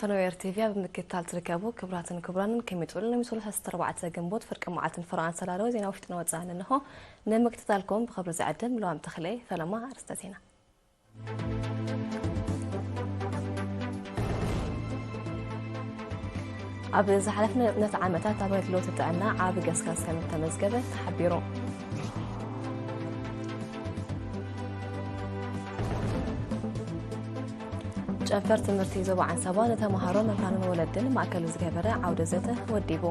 ፈነወ ኤር ቲቪ ኣብ ምክትታል ትርከቡ ክቡራትን ክቡራንን ከመይ ትውዕሉ? ንሚሶ ሰለስተ ኣርባዕተ ግንቦት ፍርቂ መዓልትን ፍርቓን ዝተዳለወ ዜና ውሽጥን ወጻእን እንሆ። ንምክትታልኩም ብኽብሪ ዝዕድም ለዋም ተኽለ። ፈለማ ኣርእስተ ዜና። ኣብ ዝሓለፍነ ነቲ ዓመታት ኣብ ኣገልግሎት ጥዕና ዓቢ ገስጋስ ከም እተመዝገበ ተሓቢሩ። ጨንፈር ትምህርቲ ዞባ ዓንሰባ ንተምሃሮ፣ መምህራንን ወለድን ማእከል ዝገበረ ዓውደ ዘተ ወዲቡ።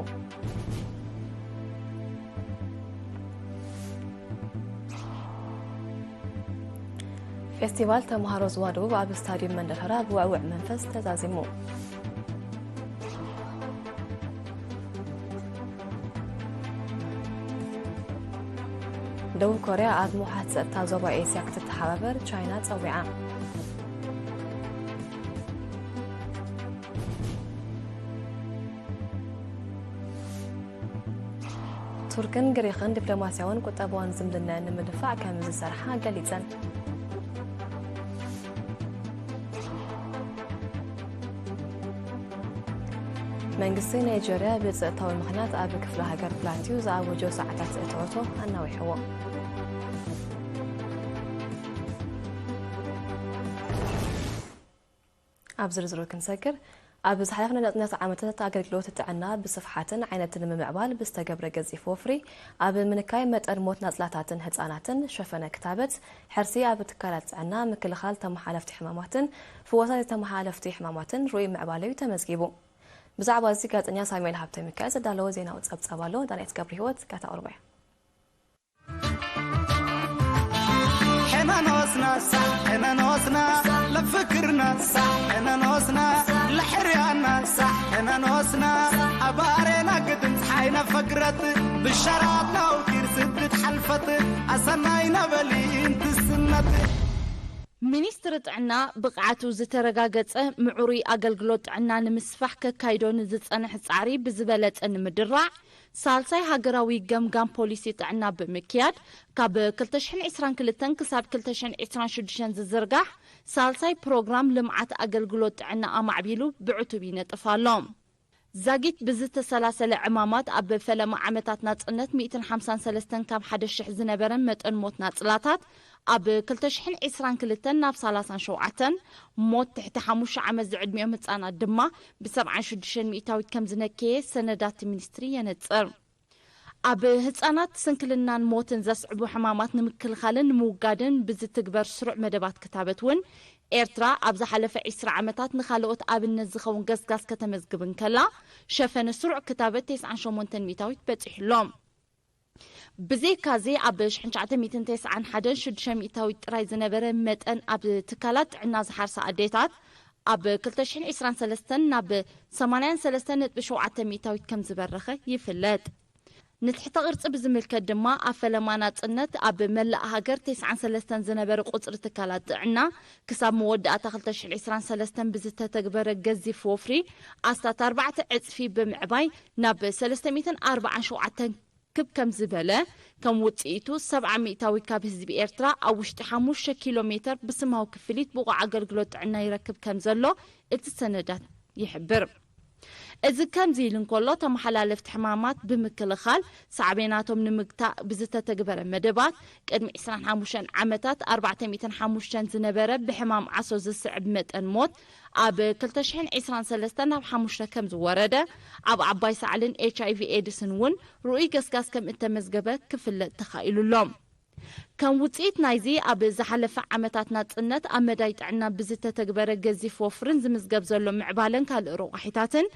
ፌስቲቫል ተምሃሮ ዞባ ደቡብ ኣብ ስታድዩም መንደፈራ ብውዕውዕ መንፈስ ተዛዚሙ። ደቡብ ኮርያ ኣብ ምውሓስ ጸጥታ ዞባ ኤስያ ክትተሓባበር ቻይና ጸዊዓ። ቱርክን ግሪኽን ዲፕሎማስያውን ቁጠባውን ዝምድናኣን ንምድፋዕ ከም ዝሰርሓ ገሊጸን። መንግስቲ ናይጀርያ ብጸጥታዊ ምኽንያት ኣብ ክፍለ ሃገር ፕላቲው ዝኣወጆ ሰዓታት እትዖቶ ኣናዊሕዎ። ኣብ ዝርዝሩ ክንሰግር፣ ኣብ ዝሓለፍና ነጥነት ዓመታት ኣገልግሎት ጥዕና ብስፍሓትን ዓይነትን ንምምዕባል ብዝተገብረ ገዚፍ ወፍሪ፣ ኣብ ምንካይ መጠን ሞት ናጽላታትን ህጻናትን፣ ሸፈነ ክታበት፣ ሕርሲ ኣብ ትካላት ጥዕና፣ ምክልኻል ተመሓላለፍቲ ሕማማትን ፍወሳ ዘይተመሓላለፍቲ ሕማማትን ርኡይ ምዕባለ'ዩ ተመዝጊቡ። ብዛዕባ እዚ ጋዜጠኛ ሳሙኤል ሃብተ ሚካኤል ዘዳለዎ ዜናዊ ጸብጻብ ኣሎ። ዳንኤት ገብረ ህይወት ጋታ ኦሮሚያ። حنانوسنا صح، حنانوسنا لفكرنا صح، حنانوسنا لحريانا صح، حنانوسنا أبارينا قدم حينا فقرت بالشراب نوكير سدت حلفت أصنعينا بلين تسنت. ሚኒስትሪ ጥዕና ብቕዓቱ ዝተረጋገጸ ምዕሩይ ኣገልግሎት ጥዕና ንምስፋሕ ከካይዶ ንዝጸንሕ ጻዕሪ ብዝበለጸ ንምድራዕ ሳልሳይ ሃገራዊ ገምጋም ፖሊሲ ጥዕና ብምክያድ ካብ ክልተ ሽሕን ዕስራን ክልተን ክሳብ ክልተ ሽሕን ዕስራን ሽዱሽተን ዝዝርጋሕ ሳልሳይ ፕሮግራም ልምዓት ኣገልግሎት ጥዕና ኣማዕቢሉ ብዕቱብ ይነጥፍ ኣሎ። ዛጊት ብዝተሰላሰለ ዕማማት ኣብ ፈለማ ዓመታት ናጽነት ሚእትን ሓምሳን ሰለስተን ካብ ሓደ ሽሕ ዝነበረ መጠን ሞት ናጽላታት ኣብ ክልተ ሽሕን ዕስራን ክልተን ናብ ሰላሳን ሸውዓተን፣ ሞት ትሕቲ ሓሙሽተ ዓመት ዝዕድሚኦም ህጻናት ድማ ብሰብዓን ሽዱሽተን ሚእታዊት ከም ዝነከየ ሰነዳት ሚኒስትሪ የነጽር። ኣብ ህጻናት ስንክልናን ሞትን ዘስዕቡ ሕማማት ንምክልኻልን ንምውጋድን ብዝትግበር ስሩዕ መደባት ክታበት እውን ኤርትራ ኣብ ዝሓለፈ ዕስራ ዓመታት ንኻልኦት ኣብነት ዝኸውን ገስጋስ ከተመዝግብ እንከላ፣ ሸፈነ ስሩዕ ክታበት ተስዓን ሸሞንተን ሚእታዊት በጺሑ ኣሎ። ብዘይካዚ ኣብ ሽሕን ትሽዓተ ሚእትን ተስዓን ሓደን ሽዱሽተ ሚእታዊት ጥራይ ዝነበረ መጠን ኣብ ትካላት ጥዕና ዝሓርሳ ኣዴታት ኣብ ክልተ ሽሕን ዕስራን ሰለስተን ናብ ሰማንያን ሰለስተን ነጥቢ ሸውዓተ ሚእታዊት ከም ዝበረኸ ይፍለጥ። ንትሕተ ቅርጺ ብዝምልከት ድማ ኣብ ፈለማ ናጽነት ኣብ መላእ ሃገር ተስዓን ሰለስተን ዝነበረ ቁጽሪ ትካላት ጥዕና ክሳብ መወዳእታ ክልተ ሽሕን ዕስራን ሰለስተን ብዝተተግበረ ገዚፍ ወፍሪ ኣስታት ኣርባዕተ ዕጽፊ ብምዕባይ ናብ ሰለስተ ሚእትን ኣርባዓን ሸውዓተን ክብ ከም ዝበለ፣ ከም ውጽኢቱ ሰብዓ ሚእታዊ ካብ ህዝቢ ኤርትራ ኣብ ውሽጢ ሓሙሽተ ኪሎ ሜተር ብስማዊ ክፍሊት ብቑዕ ኣገልግሎት ጥዕና ይረክብ ከም ዘሎ እቲ ሰነዳት ይሕብር። እዚ ከምዚ ኢሉ እንከሎ፣ ተመሓላለፍቲ ሕማማት ብምክልኻል ሳዕቤናቶም ንምግታእ ብዝተተግበረ መደባት፣ ቅድሚ ዕስራን ሓሙሽተን ዓመታት ኣርባዕተ ሚእትን ሓሙሽተን ዝነበረ ብሕማም ዓሶ ዝስዕብ መጠን ሞት፣ ኣብ ክልተ ሽሕን ዕስራን ሰለስተን ናብ ሓሙሽተ ከም ዝወረደ፣ ኣብ ዓባይ ሳዕልን ኤች ኣይ ቪ ኤድስን እውን ርኡይ ገስጋስ ከም እተመዝገበ ክፍለጥ ተኻኢሉ ኣሎ። ከም ውጽኢት ናይዚ፣ ኣብ ዝሓለፈ ዓመታት ናጽነት ኣብ መዳይ ጥዕና ብዝተተግበረ ገዚፍ ወፍርን ዝምዝገብ ዘሎ ምዕባለን ካልእ ረቋሒታትን፣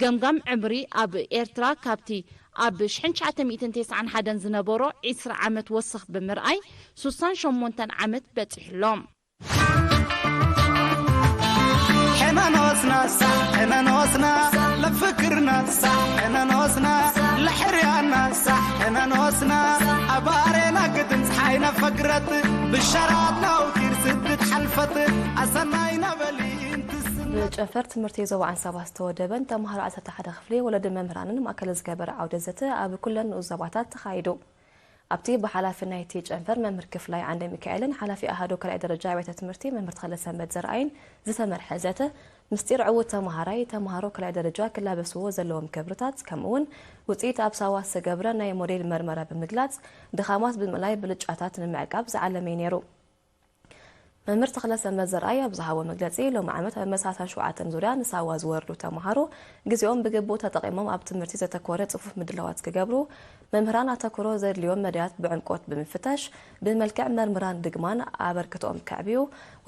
ገምጋም ዕምሪ ኣብ ኤርትራ ካብቲ ኣብ ሽሕን ትሽዓተ ሚእትን ተስዓን ሓደን ዝነበሮ ዕስራ ዓመት ወሰኽ ብምርኣይ፣ ሱሳን ሸሞንተን ዓመት በጺሑ ኣሎ። حنانوسنا صح، حنانوسنا لفكرنا صح، حنانوسنا لحريانا صح، حنانوسنا أبارينا قدم صحينا فقرت بالشراب نوكير سدت حلفت أصنعينا بلين تسنت. ብጨንፈር ትምህርቲ ዞባ ዓንሰባ ዝተወደበን ተምሃሮ ዓሰርተ ሓደ ክፍሊ ወለዲ መምህራንን ማእከል ዝገበረ ዓውደ ዘተ ኣብ ኩለን ንኡስ ዞባታት ተኻይዱ። ኣብቲ ብሓላፊ ናይቲ ጨንፈር መምህር ክፍላይ ዓንደ ሚካኤልን ሓላፊ ኣሃዱ ካልኣይ ደረጃ ኣብያተ ትምህርቲ መምህር ተኽለሰንበት ዘርኣይን ዝተመርሐ ዘተ፣ ምስጢር ዕዉት ተምሃራይ፣ ተምሃሮ ካልኣይ ደረጃ ክላበስዎ ዘለዎም ክብርታት፣ ከምኡውን ውፅኢት ኣብ ሳዋ ዝተገብረ ናይ ሞዴል መርመራ ብምግላፅ፣ ድኻማት ብምእላይ ብልጫታት ንምዕቃብ ዝዓለመ እዩ ነይሩ። መምህር ተኽለሰንበት ዘርኣይ ኣብ ዝሃቦ መግለፂ፣ ሎሚ ዓመት ኣብ መሳሳን ሸውዓተን ዙርያ ንሳዋ ዝወርዱ ተምሃሮ ግዜኦም ብግቡእ ተጠቒሞም ኣብ ትምህርቲ ዘተኮረ ፅፉፍ ምድላዋት ክገብሩ፣ መምህራን ኣተኩሮ ዘድልዮም መዳያት ብዕምቆት ብምፍታሽ፣ ብመልክዕ መርምራን ድግማን ኣበርክቶኦም ከዕብዩ፣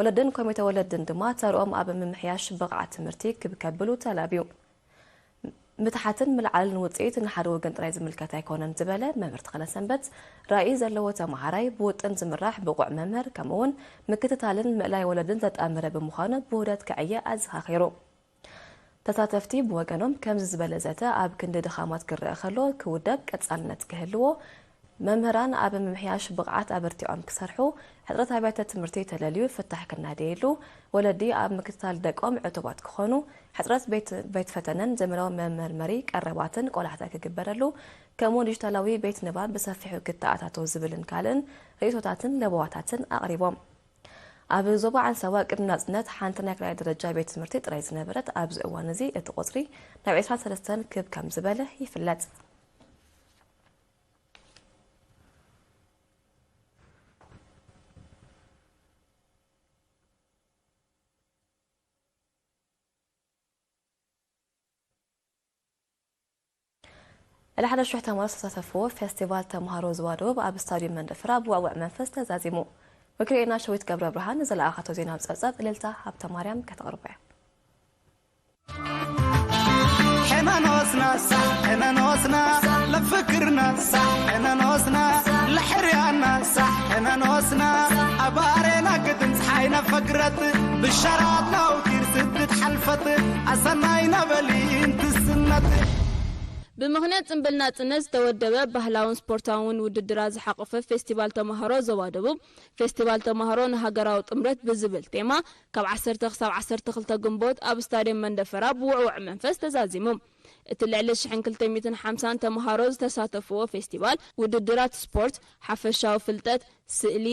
ወለድን ኮሚተ ወለድን ድማ ተርኦም ኣብ ምምሕያሽ ብቕዓት ትምህርቲ ክብ ከብሉ ተላብዩ። ምትሓትን ምልዓልን ውፅኢት ንሓደ ወገን ጥራይ ዝምልከት ኣይኮነን ዝበለ መምህር ተኽለሰንበት፣ ራኢ ዘለዎ ተምሃራይ ብውጥን ዝምራሕ ብቑዕ መምህር ከምኡውን ምክትታልን ምእላይ ወለድን ዘጣመረ ብምዃኑ ብውህደት ከዕየ ኣዘኻኺሩ። ተሳተፍቲ ብወገኖም ከምዚ ዝበለ ዘተ ኣብ ክንዲ ድኻማት ክረአ ከሎ ክውደብ ቀጻልነት ክህልዎ፣ መምህራን ኣብ ምምሕያሽ ብቕዓት ኣበርቲዖም ክሰርሑ፣ ሕጽረት ኣብያተ ትምህርቲ ተለልዩ ፍታሕ ክናደየሉ፣ ወለዲ ኣብ ምክትታል ደቆም ዕቱባት ክኾኑ፣ ሕጽረት ቤት ቤት ፈተነን ዘመናዊ መመርመሪ ቀረባትን ቆላሕታ ክግበረሉ፣ ከምኡ ዲጂታላዊ ቤት ንባብ ብሰፊሑ ክተኣታቶ ዝብልን ካልእን ርእይቶታትን ለበዋታትን ኣቕሪቦም። ኣብ ዞባ ዓንሰባ ቅድሚ ናጽነት ሓንቲ ናይ ካልኣይ ደረጃ ቤት ትምህርቲ ጥራይ ዝነበረት ኣብዚ እዋን እዚ እቲ ቁጽሪ ናብ ዕስራን ሰለስተን ክብ ከም ዝበለ ይፍለጥ። ልዕሊ ሓደ ሽሕ ተምሃሮ ዝተሳተፍዎ ፌስቲቫል ተምሃሮ ዞባ ደቡብ ኣብ ስታድዩም መንደፈራ ብውዕውዕ መንፈስ ተዛዚሙ። ወኪልና ሸዊት ገብረ ብርሃን ንዘለኣኻቶ ዜናዊ ጸብጻብ እልልታ ሃብተማርያም ከተቕርቦ እያ። ሕነኖስና ሳዕ ሕነኖስና ለፍክርና ሳዕ ሕነኖስና ለሕርያና ሳዕ ሕነኖስና ኣባሬና ግድን ፀሓይ ነፈግረት ብሸራት ናውቲር ስድት ሓልፈት ኣሰናይ ነበሊ እንትስነት። ብምኽንያት ጽምብል ናጽነት ዝተወደበ ባህላውን ስፖርታውን ውድድራት ዝሓቆፈ ፌስቲቫል ተምሃሮ ዞባ ደቡብ፣ ፌስቲቫል ተምሃሮ ንሃገራዊ ጥምረት ብዝብል ቴማ ካብ ዓሰርተ ክሳብ ዓሰርተ ክልተ ግንቦት ኣብ ስታድየም መንደፈራ ብውዕውዕ መንፈስ ተዛዚሙ። እቲ ልዕሊ ሽሕን ክልተ ሚእትን ሓምሳን ተምሃሮ ዝተሳተፍዎ ፌስቲቫል፣ ውድድራት ስፖርት፣ ሓፈሻዊ ፍልጠት፣ ስእሊ፣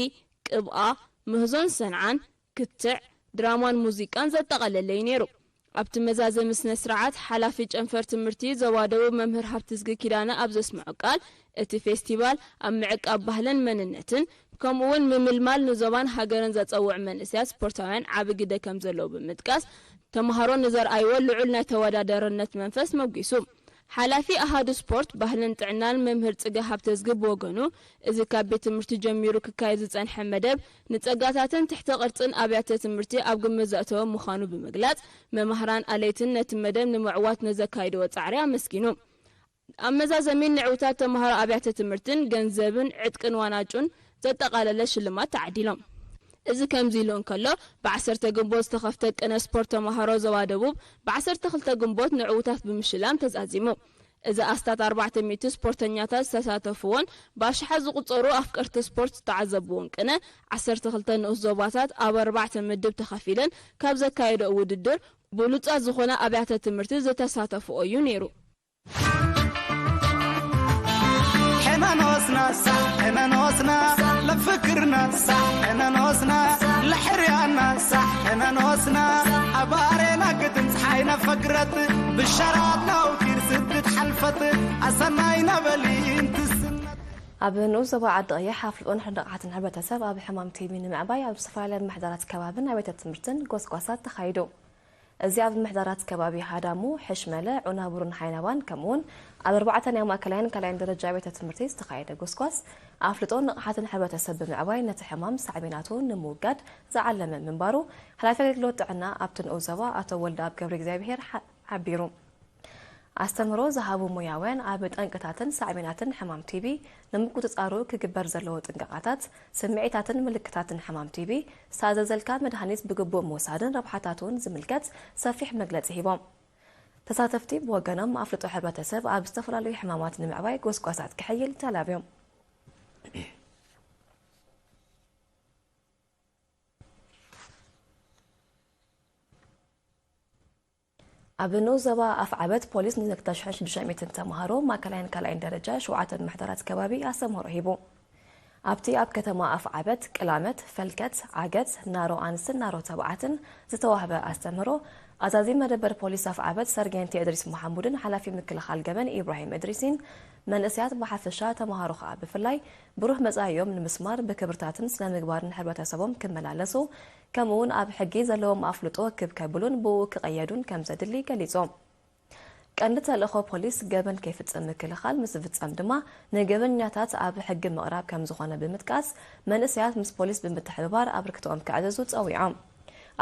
ቅብኣ፣ ምህዞን ሰንዓን፣ ክትዕ፣ ድራማን ሙዚቃን ዘጠቓለለ እዩ ነይሩ። ኣብቲ መዛዘሚ ስነ ስርዓት፣ ሓላፊ ጨንፈር ትምህርቲ ዞባ ደቡብ መምህር ሃብትዝጊ ኪዳነ ኣብ ዘስምዖ ቃል፣ እቲ ፌስቲቫል ኣብ ምዕቃብ ባህልን መንነትን፣ ከምኡ እውን ምምልማል ንዞባን ሃገርን ዘጸውዕ መንእሰያት ስፖርታውያን ዓቢ ግደ ከም ዘለዎ ብምጥቃስ፣ ተምሃሮ ንዘርኣይዎ ልዑል ናይ ተወዳዳርነት መንፈስ መጒሱ። ሓላፊ ኣሃዱ ስፖርት፣ ባህልን ጥዕናን መምህር ጽገ ሃብተዝጊ ብወገኑ፣ እዚ ካብ ቤት ትምህርቲ ጀሚሩ ክካየድ ዝጸንሐ መደብ፣ ንጸጋታትን ትሕተ ቅርጽን ኣብያተ ትምህርቲ ኣብ ግምት ዘእተወ ምዃኑ ብምግላጽ፣ መማህራን ኣለይትን ነቲ መደብ ንምዕዋት ንዘካይድዎ ጻዕሪ ኣመስጊኑ። ኣብ መዛዘሚ ንዕውታት ተምሃሮ ኣብያተ ትምህርትን ገንዘብን ዕጥቅን ዋናጩን ዘጠቓለለ ሽልማት ተዓዲሎም። እዚ ከምዚ ኢሉ እንከሎ፣ ብዓሰርተ ግንቦት ዝተኸፍተ ቅነ ስፖርት ተምሃሮ ዞባ ደቡብ ብዓሰርተ ክልተ ግንቦት ንዕውታት ብምሽላም ተዛዚሙ። እዚ ኣስታት ኣርባዕተ ሚእቲ ስፖርተኛታት ዝተሳተፍዎን ብኣሽሓት ዝቑጸሩ ኣፍቀርቲ ስፖርት ዝተዓዘብዎን ቅነ፣ ዓሰርተ ክልተ ንኡስ ዞባታት ኣብ ኣርባዕተ ምድብ ተኸፊለን ካብ ዘካየደኦ ውድድር ብሉጻት ዝኾና ኣብያተ ትምህርቲ ዝተሳተፍኦ እዩ ነይሩ። ሕነኖስና ሳዕ ሕነኖስና ለፍክርና ሳዕ ሕነኖስና ለሕርያና ሳዕ ሕነኖስና ኣባሬና ግድን ፀሓይ ነፈግረት ብሸራት ናውቲር ስድት ሓልፈት ኣሰናይ ነበሊ እንትስነት። ኣብ ንኡስ ዞባ ዓዲ ቀይሕ ኣፍልጦን ንቕሓትን ሕብረተሰብ ኣብ ሕማም ቲቢ ንምዕባይ ኣብ ዝተፈላለያ ምሕደራት ከባብን ኣብያተ ትምህርትን ጎስጓሳት ተኻይዱ። እዚ ኣብ ምሕደራት ከባቢ ሃዳሙ፣ ሕሽመለ፣ ዑናቡርን ሃይናባን ከምኡውን ኣብ ኣርባዕተ ናይ ማእከላይን ካልኣይን ደረጃ ቤተ ትምህርቲ ዝተኻየደ ጎስጓስ ኣፍልጦን ንቕሓትን ሕብረተሰብ ብምዕባይ ነቲ ሕማም ሳዕቤናቱ ንምውጋድ ዝዓለመ ምንባሩ ሓላፊ ኣገልግሎት ጥዕና ኣብቲ ንኡስ ዞባ ኣቶ ወልደኣብ ገብረእግዚኣብሄር ሓ-፣ ሓቢሩ። ኣስተምህሮ ዝሃቡ ሞያውያን ኣብ ጠንቅታትን ሳዕቤናትን ሕማም ቲቢ ንምቁጽጻሩ ክግበር ዘለዎ ጥንቃቓታት፣ ስምዒታትን ምልክታትን ሕማም ቲቢ፣ ዝተኣዘዘልካ መድሃኒት ብግቡእ ምውሳድን ረብሓታቱን ዝምልከት ሰፊሕ መግለጺ ሂቦም። ተሳተፍቲ ብወገኖም ኣፍልጦ ሕብረተሰብ ኣብ ዝተፈላለዩ ሕማማት ንምዕባይ ጎስጓሳት ክሕይል ተላብዮም። ኣብ ንኡስ ዞባ ኣፍዓበት ፖሊስ ንክልተ ሽሕን ሽዱሽተ ሚእትን ተምሃሮ ማእከላይን ካልኣይን ደረጃ ሸውዓተን ምሕደራት ከባቢ ኣስተምህሮ ሂቡ። ኣብቲ ኣብ ከተማ ኣፍዓበት፣ ቅላመት፣ ፈልከት፣ ዓገት፣ ናሮ ኣንስትን ናሮ ተባዓትን ዝተዋህበ ኣስተምህሮ፣ ኣዛዚ መደበር ፖሊስ ኣፍዓበት ሰርጌንት እድሪስ መሓሙድን ሓላፊ ምክልኻል ገበን ኢብራሂም እድሪሲን፣ መንእሰያት ብሓፈሻ፣ ተምሃሮ ኸኣ ብፍላይ፣ ብሩህ መጻኢኦም ንምስማር ብክብርታትን ስነ ምግባርን ሕብረተሰቦም ክመላለሱ፣ ከምኡ'ውን ኣብ ሕጊ ዘለዎም ኣፍልጦ ክብ ከብሉን ብኡ ክቐየዱን ከም ዘድሊ ገሊጾም። ቀንዲ ተልእኾ ፖሊስ ገበን ከይፍጽም ምክልኻል፣ ምስ ዝፍጸም ድማ ንገበኛታት ኣብ ሕጊ ምቕራብ ከም ዝኾነ ብምጥቃስ፣ መንእሰያት ምስ ፖሊስ ብምትሕብባር ኣበርክቶኦም ከዕዝዙ ጸዊዖም።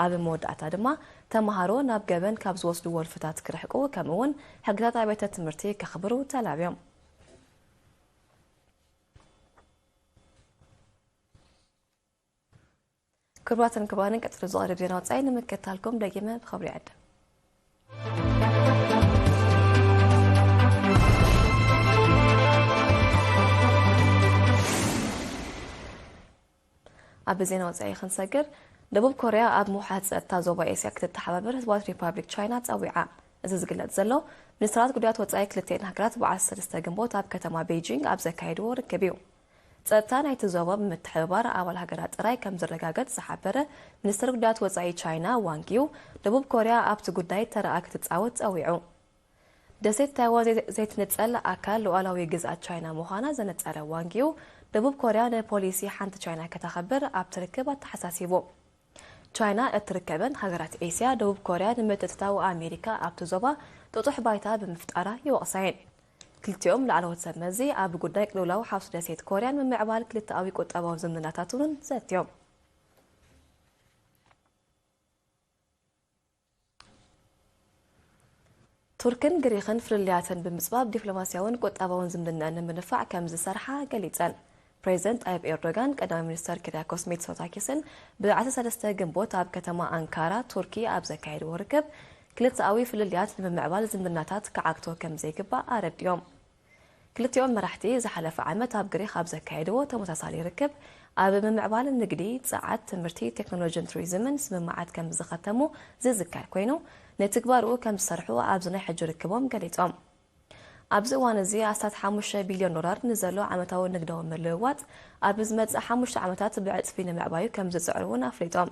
ኣብ መወዳእታ ድማ ተምሃሮ ናብ ገበን ካብ ዝወስዱ ወልፍታት ክርሕቁ፣ ከምኡ'ውን ሕግታት ኣብያተ ትምህርቲ ከኽብሩ ተላብዮም። ክቡራትን ክቡራንን፣ ቀጺሉ ዝቐርብ ዜና ወጻኢ ንምክትታልኩም ደጊመ ብኽብሪ ይዕድም። ኣብ ዜና ወጻኢ ክንሰግር፣ ደቡብ ኮርያ ኣብ ምውሓስ ጸጥታ ዞባ ኤስያ ክትተሓባበር ህዝባዊት ሪፓብሊክ ቻይና ጸዊዓ። እዚ ዝግለጽ ዘሎ፣ ሚኒስትራት ጉዳያት ወጻኢ ክልቲኤን ሃገራት ብዓሰርተ ሰለስተ ግንቦት ኣብ ከተማ ቤይጂንግ ኣብ ዘካየድዎ ርክብ እዩ። ጸጥታ ናይቲ ዞባ ብምትሕብባር ኣባል ሃገራት ጥራይ ከም ዝረጋገጽ ዝሓበረ ሚኒስትር ጉዳያት ወጻኢ ቻይና ዋንግ ዩ፣ ደቡብ ኮርያ ኣብቲ ጉዳይ ተራኣ ክትጻወት ጸዊዑ። ደሴት ታይዋን ዘይ-፣ ዘይትንጸል ኣካል ሉዓላዊ ግዝኣት ቻይና ምዃና ዘነጸረ ዋንግ ዩ፣ ደቡብ ኮርያ ንፖሊሲ ሓንቲ ቻይና ከተኸብር ኣብቲ ርክብ ኣተሓሳሲቡ። ቻይና እትርከበን ሃገራት ኤስያ፣ ደቡብ ኮርያ ንምትእትታው ኣሜሪካ ኣብቲ ዞባ ጥጡሕ ባይታ ብምፍጣራ ይወቕሳ እየን። ክልቲኦም ላዕለዎት ሰብ መዚ ኣብ ጉዳይ ቅልውላው ሓውሲ ደሴት ኮርያን ምምዕባል ክልተኣዊ ቁጠባዊ ዝምድናታት እውን ዘትዮም። ቱርክን ግሪኽን ፍልልያተን ብምጽባብ ዲፕሎማስያውን ቁጠባውን ዝምድናኣን ንምንፋዕ ከም ዝሰርሓ ገሊጸን። ፕሬዚደንት ጣይብ ኤርዶጋን ቀዳማይ ሚኒስተር ኪርያኮስ ሚትሶታኪስን ብ ዓሰርተ ሰለስተ ግንቦት ኣብ ከተማ ኣንካራ ቱርኪ ኣብ ዘካየድዎ ርክብ፣ ክልተኣዊ ፍልልያት ንምምዕባል ዝምድናታት ክዓግቶ ከም ዘይግባእ ኣረዲኦም። ክልቲኦም መራሕቲ ዝሓለፈ ዓመት ኣብ ግሪኽ ኣብ ዘካየድዎ ተመሳሳሊ ርክብ፣ ኣብ ምምዕባል ንግዲ፣ ጸዓት፣ ትምህርቲ፣ ቴክኖሎጂን ቱሪዝምን ስምምዓት ከም ዝኸተሙ ዝዝከር ኮይኑ፣ ንትግባርኡ ከም ዝሰርሑ ኣብዚ ናይ ሕጂ ርክቦም ገሊጾም። ኣብዚ እዋን እዚ ኣስታት ሓሙሽተ ቢልዮን ዶላር ንዘሎ ዓመታዊ ንግዳዊ ምልውዋጥ፣ ኣብ ዝመጽእ ሓሙሽተ ዓመታት ብዕጽፊ ንምዕባዩ ከም ዝጽዕሩ እውን ኣፍሊጦም።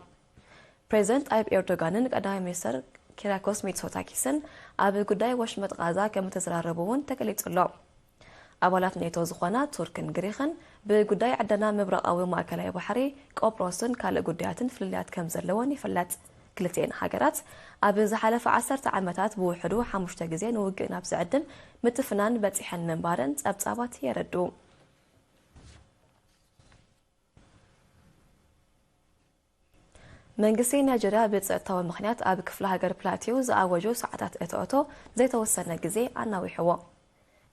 ፕሬዚደንት ጣይብ ኤርዶጋንን ቀዳማይ ሚኒስተር ኪርያኮስ ሚትሶታኪስን ኣብ ጉዳይ ወሽመጥ ቃዛ ከም እተዘራረቡ እውን ተገሊጹ ኣሎ። ኣባላት ኔቶ ዝኾና ቱርክን ግሪኽን ብጉዳይ ዕደና ምብራቓዊ ማእከላይ ባሕሪ፣ ቆጵሮስን ካልእ ጉዳያትን ፍልልያት ከም ዘለወን ይፍለጥ። ክልቲኤን ሃገራት ኣብ ዝሓለፈ ዓሰርተ ዓመታት ብውሕዱ ሓሙሽተ ግዜ ንውግእ ናብ ዝዕድም ምትፍናን በጺሐን ምንባረን ጸብጻባት የረድኡ። መንግስቲ ናይጀርያ ብጸጥታዊ ምኽንያት ኣብ ክፍለ ሃገር ፕላቲው ዝኣወጆ ሰዓታት እቶእቶ ዘይተወሰነ ግዜ ኣናዊሕዎ።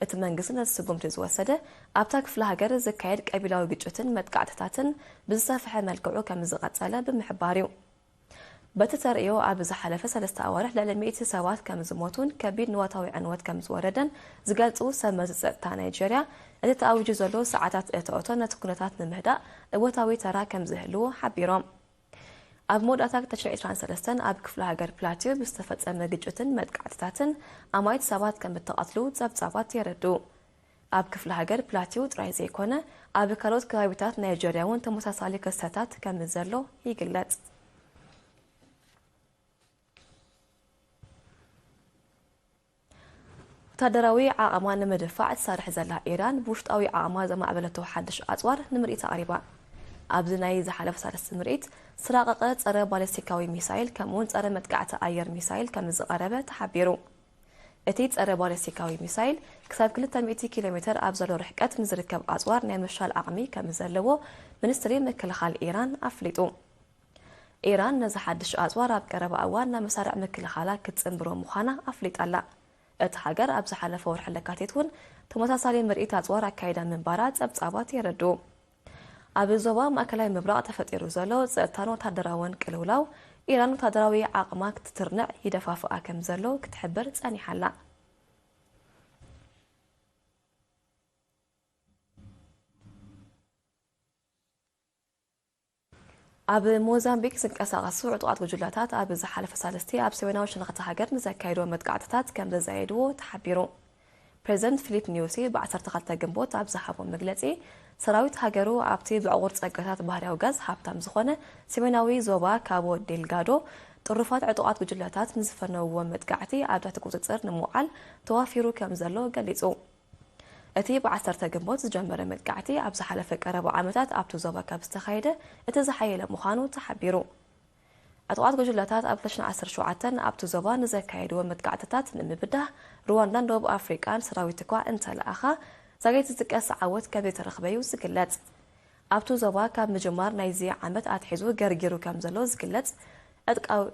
እቲ መንግስቲ ነዚ ስጉምቲ ዝወሰደ፣ ኣብታ ክፍለ ሃገር ዝካየድ ቀቢላዊ ግጭትን መጥቃዕትታትን ብዝሰፍሐ መልክዑ ከም ዝቐጸለ ብምሕባር እዩ። በቲ ተርእዮ፣ ኣብ ዝሓለፈ ሰለስተ ኣዋርሕ ልዕሊ ሚእቲ ሰባት ከም ዝሞቱን ከቢድ ንዋታዊ ዕንወት ከም ዝወረደን ዝገልጹ ሰብ መዚ ጸጥታ ናይጀርያ፣ እቲ ተኣዊጁ ዘሎ ሰዓታት እቶእቶ ነቲ ኩነታት ንምህዳእ እወታዊ ተራ ከም ዝህልዎ ሓቢሮም። ኣብ መወዳእታ ክልተ ሽሕን ዕስራን ሰለስተን ኣብ ክፍለ ሃገር ፕላቲው ብዝተፈጸመ ግጭትን መጥቃዕትታትን ኣማኢት ሰባት ከም እተቐትሉ ጸብጻባት የረድኡ። ኣብ ክፍለ ሃገር ፕላቲው ጥራይ ዘይኮነ፣ ኣብ ካልኦት ከባቢታት ናይጀርያ እውን ተመሳሳሊ ክስተታት ከም ዘሎ ይግለጽ። ወታደራዊ ዓቕማ ንምድፋዕ ትሰርሕ ዘላ ኢራን፣ ብውሽጣዊ ዓቕማ ዘማዕበለቶ ሓድሽ ኣጽዋር ንምርኢት ኣቕሪባ። ኣብዚ ናይ ዝሓለፈ ሳልስቲ ምርኢት፣ ዝተራቐቐ ጸረ ባሊስቲካዊ ሚሳይል፣ ከምኡውን ጸረ መጥቃዕቲ ኣየር ሚሳይል ከም ዝቐረበ ተሓቢሩ። እቲ ጸረ ባሊስቲካዊ ሚሳይል፣ ክሳብ ክልተ ሚእቲ ኪሎ ሜተር ኣብ ዘሎ ርሕቀት ንዝርከብ ኣጽዋር ናይ ምፍሻል ዓቕሚ ከም ዘለዎ ሚኒስትሪ ምክልኻል ኢራን ኣፍሊጡ። ኢራን ነዚ ሓድሽ ኣጽዋር ኣብ ቀረባ እዋን ናብ መሳርዕ ምክልኻላ ክትጽንብሮ ምዃና ኣፍሊጣ ኣላ። እታ ሃገር ኣብ ዝሓለፈ ወርሒ ለካቲት እውን ተመሳሳሊ ምርኢት ኣጽዋር ኣካይዳ ምንባራ ጸብጻባት የረድኡ። ኣብ ዞባ ማእከላይ ምብራቕ ተፈጢሩ ዘሎ ጸጥታን ወታደራውን ቅልውላው፣ ኢራን ወታደራዊ ዓቕማ ክትትርንዕ ይደፋፍኣ ከም ዘሎ ክትሕብር ጸኒሓ ኣላ። ኣብ ሞዛምቢክ ዝንቀሳቐሱ ዕጡቓት ጉጅለታት ኣብ ዝሓለፈ ሳልስቲ ኣብ ሰሜናዊ ሸነኽ እታ ሃገር ንዘካየድዎ መጥቃዕትታት ከም ዘዛየድዎ ተሓቢሩ። ፕሬዚደንት ፊሊፕ ኒዩሲ ብ ዓሰርተ ክልተ ግንቦት ኣብ ዝሃቦ መግለጺ፣ ሰራዊት ሃገሩ ኣብቲ ብዕቑር ጸጋታት ባህርያዊ ጋዝ ሃብታም ዝኾነ ሰሜናዊ ዞባ ካቦ ዴልጋዶ ጥሩፋት ዕጡቓት ጉጅለታት ንዝፈነውዎ መጥቃዕቲ ኣብ ትሕቲ ቁጽጽር ንምውዓል ተዋፊሩ ከም ዘሎ ገሊጹ። እቲ ብ10 ግንቦት ዝጀመረ መጥቃዕቲ ኣብ ዝሓለፈ ቀረባ ዓመታት ኣብቲ ዞባ ካብ ዝተኻየደ እቲ ዝሓየለ ምዃኑ ተሓቢሩ። ዕጡቓት ጉጅለታት ኣብ ክልተ ሽሕን ዓሰርተ ሸውዓተን ኣብቲ ዞባ ንዘካየድዎ መጥቃዕትታት ንምብዳህ፣ ሩዋንዳን ደቡብ ኣፍሪቃን ሰራዊት እኳ እንተለኣኻ፣ ዛጊት ዝጥቀስ ዓወት ከም ዘይተረኽበ'ዩ ዝግለጽ። ኣብቲ ዞባ ካብ ምጅማር ናይዚ ዓመት ኣትሒዙ ገርጊሩ ከም ዘሎ ዝግለጽ ዕጥቃዊ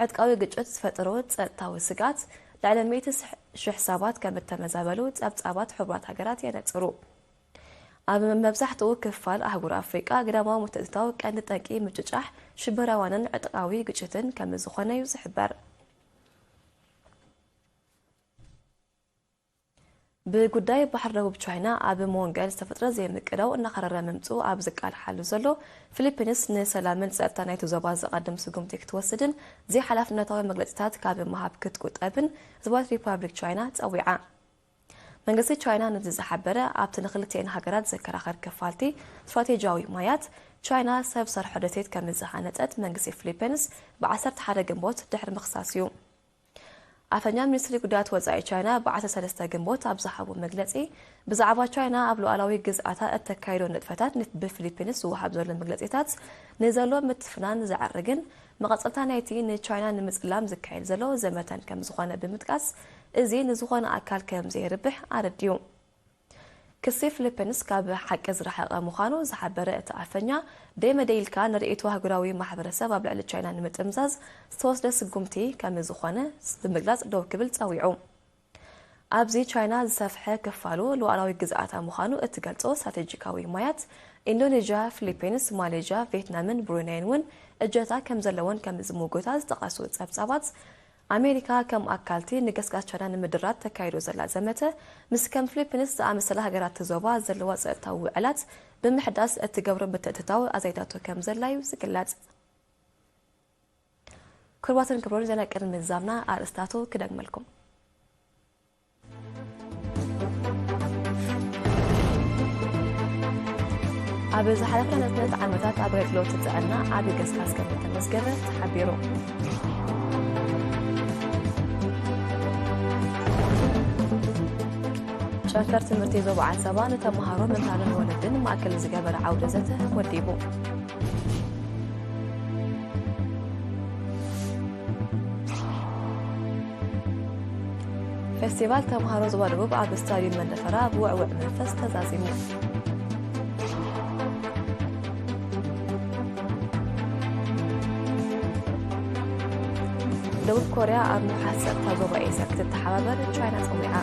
ዕጥቃዊ ግጭት ዝፈጠሮ ጸጥታዊ ስግኣት፣ ልዕሊ ሚእቲ ሽሕ ሰባት ከም እተመዛበሉ ጸብጻባት ሕቡራት ሃገራት የነጽሩ። ኣብ መብዛሕትኡ ክፋል ኣህጉር ኣፍሪቃ፣ ግዳማዊ ምትእትታው ቀንዲ ጠንቂ ምጭጫሕ ሽበራውያንን ዕጥቃዊ ግጭትን ከም ዝኾነ እዩ ዝሕበር። ብጉዳይ ባሕሪ ደቡብ ቻይና ኣብ ሞንገል ዝተፈጥረ ዘይምቅዳው እናኸረረ ምምጽኡ ኣብ ዝቃልሓሉ ዘሎ፣ ፊሊፒንስ ንሰላምን ጸጥታ ናይቲ ዞባ ዘቐድም ስጉምቲ ክትወስድን ዘይሓላፍነታዊ መግለጺታት ካብ ምሃብ ክትቁጠብን ህዝባዊት ሪፓብሊክ ቻይና ጸዊዓ። መንግስቲ ቻይና ነዚ ዝሓበረ፣ ኣብቲ ንክልቲኤን ሃገራት ዘከራኸር ክፋልቲ ስትራቴጂያዊ ማያት፣ ቻይና ሰብ ሰርሖ ደሴት ከም ዝሃነጸት መንግስቲ ፊሊፒንስ ብ ዓሰርተ ሓደ ግንቦት ድሕሪ ምኽሳስ እዩ። ኣፈኛ ሚኒስትሪ ጉዳያት ወጻኢ ቻይና ብ ዓሰርተ ሰለስተ ግንቦት ኣብ ዝሃቦ መግለጺ፣ ብዛዕባ ቻይና ኣብ ሉዓላዊ ግዝኣታ እተካይዶ ንጥፈታት፣ ን-፣ ብፊሊፒንስ ዝወሃብ ዘሎ መግለጺታት ንዘሎ ምትፍናን ዘዕርግን፣ መቐጸልታ ናይቲ ንቻይና ንምጽላም ዝካየድ ዘሎ ዘመተን ከም ዝኾነ ብምጥቃስ፣ እዚ ንዝኾነ ኣካል ከም ዘየርብሕ ኣረዲኡ። ክሲ ፊሊፒንስ ካብ ሓቂ ዝረሓቐ ምዃኑ ዝሓበረ እቲ ኣፈኛ፣ ደይ መደይ ኢልካ ንርእይቶ ኣህጉራዊ ማሕበረሰብ ኣብ ልዕሊ ቻይና ንምጥምዛዝ ዝተወስደ ስጉምቲ ከም ዝኾነ ብምግላጽ ደው ክብል ጸዊዑ። ኣብዚ ቻይና ዝሰፍሐ ክፋሉ ሉዓላዊ ግዝኣታ ምዃኑ እትገልጾ ስትራቴጂካዊ ማያት፣ ኢንዶኔዥያ፣ ፊሊፒንስ፣ ማሌዥያ፣ ቪየትናምን ብሩነይን እውን እጀታ ከም ዘለወን ከም ዝምጉታ ዝጠቐሱ ጸብጻባት፣ ኣሜሪካ ከም ኣካልቲ ንገስጋስ ቻይና ንምድራት ተካይዶ ዘላ ዘመተ፣ ምስ ከም ፊሊፒንስ ዝኣመሰላ ሃገራት ዞባ ዘለዋ ጸጥታዊ ውዕላት ብምሕዳስ እትገብሮ ምትእትታው ኣዛይዳቶ ከም ዘላ እዩ ዝግለጽ። ክቡራትን ክቡራን፣ ዜና ቅድሚ ምዛምና ኣርእስታቱ ክደግመልኩም። ኣብ ዝሓለፈ ነጥነት ዓመታት ኣገልግሎት ጥዕና ዓቢ ገስጋስ ከም እተመዝገበ ተሓቢሩ። ጨንፈር ትምህርቲ ዞባ ዓጸባ ንተምሃሮ፣ መምህራንን ወለድን ማእከል ዝገበረ ዓውደ ዘተ ወዲቡ። ፌስቲቫል ተምሃሮ ዞባ ደቡብ ኣብ ስታድዩም መንደፈራ ብውዕውዕ መንፈስ ተዛዚሙ። ደቡብ ኮርያ ኣብ ምውሓስ ጸጥታ ዞባ ኤስያ ክትተሓባበር ቻይና ጸዊዓ።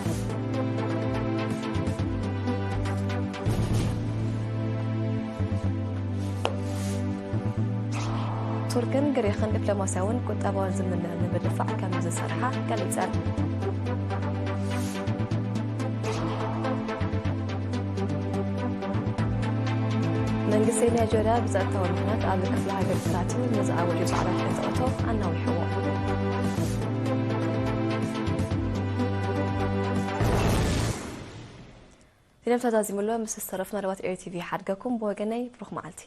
ቱርክን ግሪኽን ዲፕሎማስያውን ቁጠባውን ዝምድና ንምድንፋዕ ከም ዝሰርሓ ገሊጸን። መንግስቲ ናይጀርያ ብጸጥታዊ ምኽንያት ኣብ ክፍለ ሃገር ተራትዩ ንዝኣወጆ ጻዕዳ ፍርቂ እቶ ኣናዊሕዎ። ዜና ተዛዚሙሎ ምስ ዝተረፉ መደባት ኤሪ ቲቪ ሓድገኩም። ብወገነይ ብሩኽ መዓልቲ።